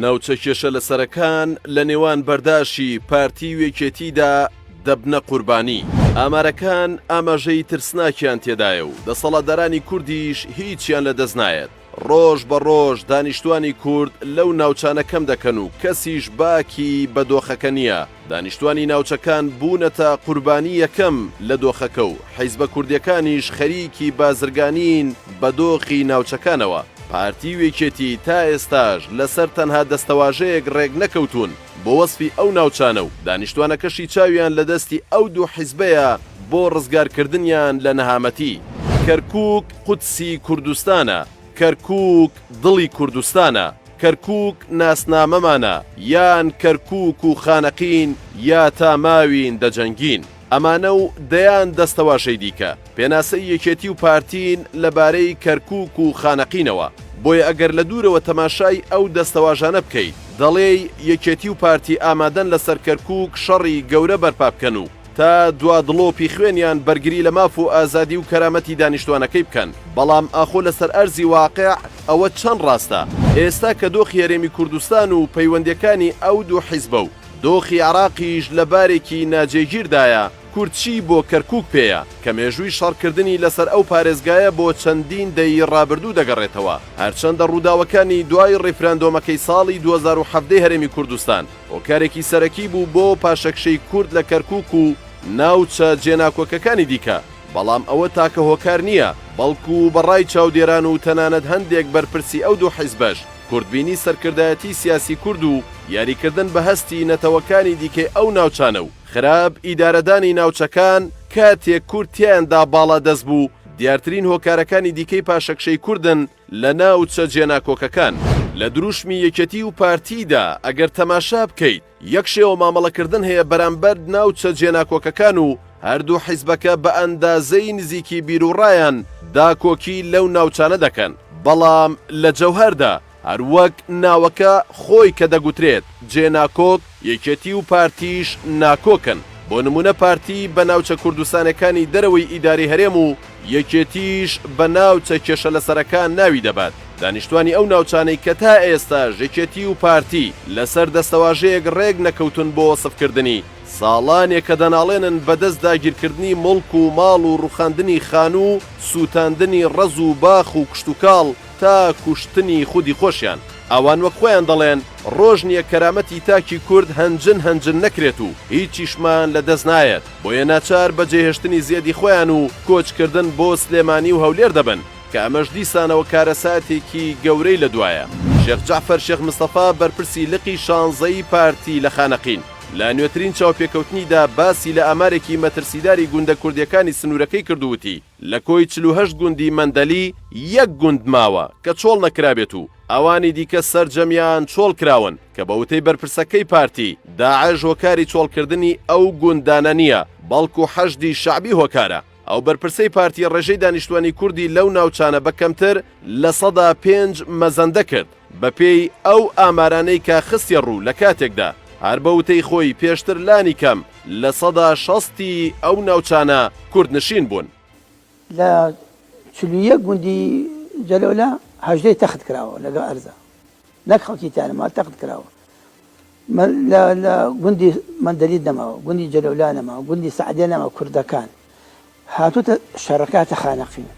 ناوچە کێشە لەسەرەکان لە نێوان بەرداشی پارتی و یەکێتیدا دەبنە قوربانی. ئامارەکان ئاماژەی ترسناکیان تێدایە و دەسەڵاتدارانی کوردیش هیچیان لەدەست نایەت. ڕۆژ بە ڕۆژ دانیشتوانی کورد لەو ناوچانە کەم دەکەن و کەسیش باکی بە دۆخەکە نییە، دانیشتوانی ناوچەکان بوونەتە قوربانی یەکەم لە دۆخەکە و حیزبە کوردیەکانیش خەریکی بازرگانین بە دۆخی ناوچەکانەوە. پارتی و یەکێتی تا ئێستاش لەسەر تەنها دەستەواژەیەک ڕێک نەکەوتوون بۆ وەسفی ئەو ناوچانە و دانیشتوانەکەشی چاویان لە دەستی ئەو دوو حیزبەیە بۆ ڕزگارکردنیان لە نەهامەتی. کەرکوک قودسی کوردستانە، کەرکوک دڵی کوردستانە، کەرکوک ناسنامەمانە، یان کەرکوک و خانەقین یا تا ماوین دەجەنگین. ئەمانە و دەیان دەستەواشەی دیکە، پێناسەی یەکێتی و پارتین لەبارەی کەرکوک و خانەقینەوە. بۆیە ئەگەر لە دوورەوە تەماشای ئەو دەستەواژانە بکەیت، دەڵێی یەکێتی و پارتی ئامادەن لەسەر کەرکوک شەڕی گەورە بەرپا بکەن و تا دوا دڵۆپی خوێنیان بەرگری لە ماف و ئازادی و کەرامەتی دانیشتوانەکەی بکەن، بەڵام ئاخۆ لەسەر ئەرزی واقع ئەوە چەند ڕاستە؟ ئێستا کە دۆخی هەرێمی کوردستان و پەیوەندیەکانی ئەو دوو حیزبە و دۆخی عێراقیش لە بارێکی ناجێگیردایە، کورد چی بۆ کەرکوک پێیە کە مێژووی شەڕکردنی لەسەر ئەو پارێزگایە بۆ چەندین دەیەی ڕابردوو دەگەڕێتەوە، هەرچەندە ڕووداوەکانی دوای ڕیفراندۆمەکەی ساڵی 2017 هەرێمی کوردستان هۆکارێکی سەرەکی بوو بۆ پاشەکشەی کورد لە کەرکوک و ناوچە جێناکۆکەکانی دیکە، بەڵام ئەوە تاکە هۆکار نییە، بەڵکو بە ڕای چاودێران و تەنانەت هەندێک بەرپرسی ئەو دوو حیزبەش، کوردبینی سەرکردایەتی سیاسی کورد و یاریکردن بە هەستی نەتەوەکانی دیکەی ئەو ناوچانە و خراپ ئیدارەدانی ناوچەکان کاتێک کورد تیایاندا باڵادەست بوو، دیارترین هۆکارەکانی دیکەی پاشەکشەی کوردن لە ناوچە جێناکۆکەکان. لە دروشمی یەکێتی و پارتیدا ئەگەر تەماشا بکەیت یەک شێوە مامەڵەکردن هەیە بەرامبەر ناوچە جێناکۆکەکان و هەردوو حیزبەکە بە ئەندازەی نزیکی بیروڕایان داکۆکی لەو ناوچانە دەکەن بەڵام لە جەوهەردا هەروەک ناوەکە خۆی کە دەگوترێت جێناکۆک، یەکێتی و پارتیش ناکۆکن، بۆ نموونە پارتی بە ناوچە کوردستانەکانی دەرەوەی ئیدارەی هەرێم و یەکێتیش بە ناوچە کێشەلەسەرەکان ناوی دەبات، دانیشتوانی ئەو ناوچانەی کە تا ئێستاش یەکێتی و پارتی لەسەر دەستەواژەیەک ڕێک نەکەوتون بۆ وەسفکردنی، ساڵانێکە دەناڵێنن بەدەست داگیرکردنی موڵک و ماڵ و ڕوخاندنی خانوو و سوتاندنی ڕەز و باخ و کشتوکاڵ تا کوشتنی خودی خۆشیان. ئەوان وەک خۆیان دەڵێن ڕۆژ نیە کەرامەتی تاکی کورد هەنجن هەنجن نەکرێت و هیچیشمان لە دەست نایەت، بۆیە ناچار بە جێهێشتنی زێدی خۆیان و کۆچکردن بۆ سلێمانی و هەولێر دەبن، کە ئەمەش دیسانەوە کارەساتێکی گەورەی لە دوایە. شێخ جەعفەر شێخ مستەفا بەرپرسی لقی شانزەی پارتی لە خانەقین، لە نوێترین چاوپێکەوتنیدا باسی لە ئامارێکی مەترسیداری گوندە کوردیەکانی سنورەکەی کرد و وتی، لە کۆی 48 گوندی مەندەلی یەک گوند ماوە کە چۆڵ نەکرابێت و ئەوانی دیکە سەرجەمیان چۆڵ کراون، کە بە وتەی بەرپرسەکەی پارتی، داعش هۆکاری چۆڵکردنی ئەو گوندانە نییە، بەڵکو حەشدی شەعبی هۆکارە. ئەو بەرپرسەی پارتی ڕێژەی دانیشتوانی کوردی لەو ناوچانە بە کەمتر 5% مەزەندە کرد، بەپێی ئەو ئامارانەی کە خستیە ڕوو لە کاتێکدا هەر بە وتەی خۆی پێشتر لانی کەم 60% ی ئەو ناوچانە کوردنشین بوون. لە 41 گوندی جەلەولا هەژدەی تەخت کراوە لەگەڵ ئەرزا نەک خەڵکی تیانە ماوە تەخت کراوە لە گوندی مەندەلی نەماوە گوندی جەلەولا نەماوە گوندی سەعدیە نەماوە کوردەکان هاتووتە شەڕەکاتە خانەقین.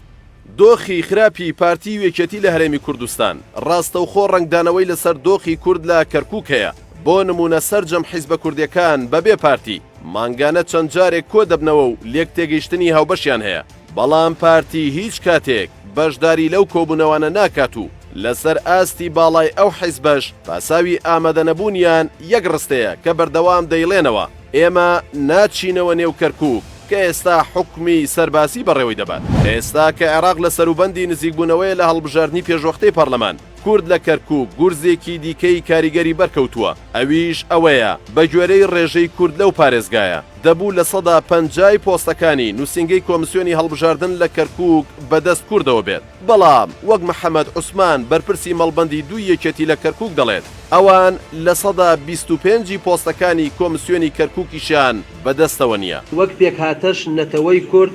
دۆخی خراپی پارتی و یەکێتی لە هەرێمی کوردستان، ڕاستەوخۆ ڕەنگدانەوەی لەسەر دۆخی کورد لە کەرکوک هەیە، بۆ نموونە سەرجەم حیزبە کوردیەکان بەبێ پارتی، مانگانە چەند جارێک کۆدەبنەوە و لێکتێگەیشتنی هاوبەشیان هەیە، بەڵام پارتی هیچ کاتێک بەشداری لەو کۆبوونەوانە ناکات و لەسەر ئاستی باڵای ئەو حیزبەش پاساوی ئامادەنەبوونیان یەک ڕستەیە کە بەردەوام دەیڵێنەوە، ئێمە ناچینەوە نێو کەرکوک کە ئێستا حوکمی سەربازی بەڕێوەی دەبات. ئێستا کە عێراق لە سەروبەندی نزیکبوونەوەیە لە هەڵبژاردنی پێشوەختەی پەڕلەمان، کورد لە کەرکوک گورزێکی دیکەی کاریگەری بەرکەوتووە، ئەویش ئەوەیە بەگوێرەی ڕێژەی کورد لەو پارێزگایە، دەبوو 50% ی پۆستەکانی نووسینگەی کۆمسیۆنی هەڵبژاردن لە کەرکوک بەدەست کوردەوە بێت. بەڵام وەک محەمەد عوسمان بەرپرسی مەڵبەندی دووی یەکێتی لە کەرکوک دەڵێت، ئەوان 25% ی پۆستەکانی کۆمسیۆنی کەرکوکیشیان بەدەستەوە نییە. وەک پێکهاتەش نەتەوەی کورد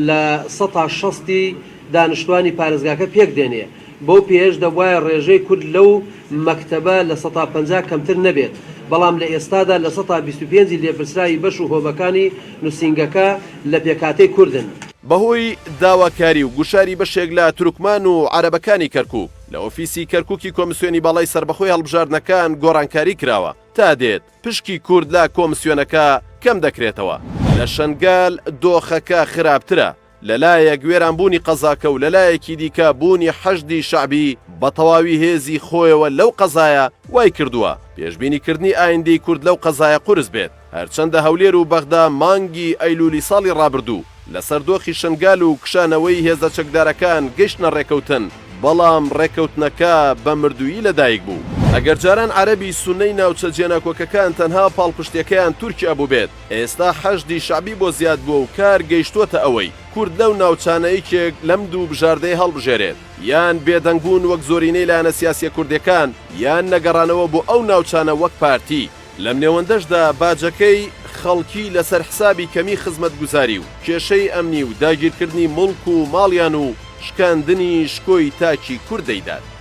لە سەتا شەستی دانشتوانی پارێزگاکە پێکدێنێ. بەو پێیەش دەبوایە ڕێژەی کورد لەو مەکتەبە 50% کەمتر نەبێت، بەڵام لە ئێستادا 25% ی لێپرسراوی بەش و هۆبەکانی نوسینگەکە لە پێکهاتەی کوردن. بەهۆی داواکاری و گوشاری بەشێک لە تورکمان و عەرەبەکانی کەرکوک، لە ئۆفیسی کەرکوکی کۆمسیۆنی باڵای سەربەخۆی هەڵبژاردنەکان گۆڕانکاری کراوە، تا دێت پشکی کورد لە کۆمسیۆنەکە کەم دەکرێتەوە. لە شەنگال دۆخەکە خراپترە، لەلایەک وێرانبوونی قەزاکە و لەلایەکی دیکە بوونی حەشدی شەعبی بە تەواوی هێزی خۆیەوە لەو قەزایە وای کردووە پێشبینیکردنی ئایندەی کورد لەو قەزایە قورس بێت. هەرچەندە هەولێر و بەغدا مانگی ئەیلولی ساڵی ڕابردوو لەسەر دۆخی شنگال و کشانەوەی هێزە چەکدارەکان گەیشتنە ڕێکەوتن، بەڵام ڕێکەوتنەکە بە مردوویی لەدایک بوو. ئەگەر جاران عەرەبی سوننەی ناوچە جێناکۆکەکان تەنها پاڵپشتیەکەیان تورکیا بووبێت، ئێستا حەشدی شەعبی بۆ زیاد بووە و کار گەیشتووەتە ئەوەی کورد لەو ناوچانە یەکێک لەم دوو بژاردەیە هەڵبژێرێت، یان بێدەنگبوون وەک زۆرینەی لایەنە سیاسیە کوردیەکان، یان نەگەڕانەوە بۆ ئەو ناوچانە وەک پارتی. لەم نێوەندەشدا باجەکەی خەڵکی لەسەر حسابی کەمی خزمەتگوزاری و کێشەی ئەمنی و داگیرکردنی موڵک و ماڵیان و شکاندنی شکۆی تاکی کورد دەیدات.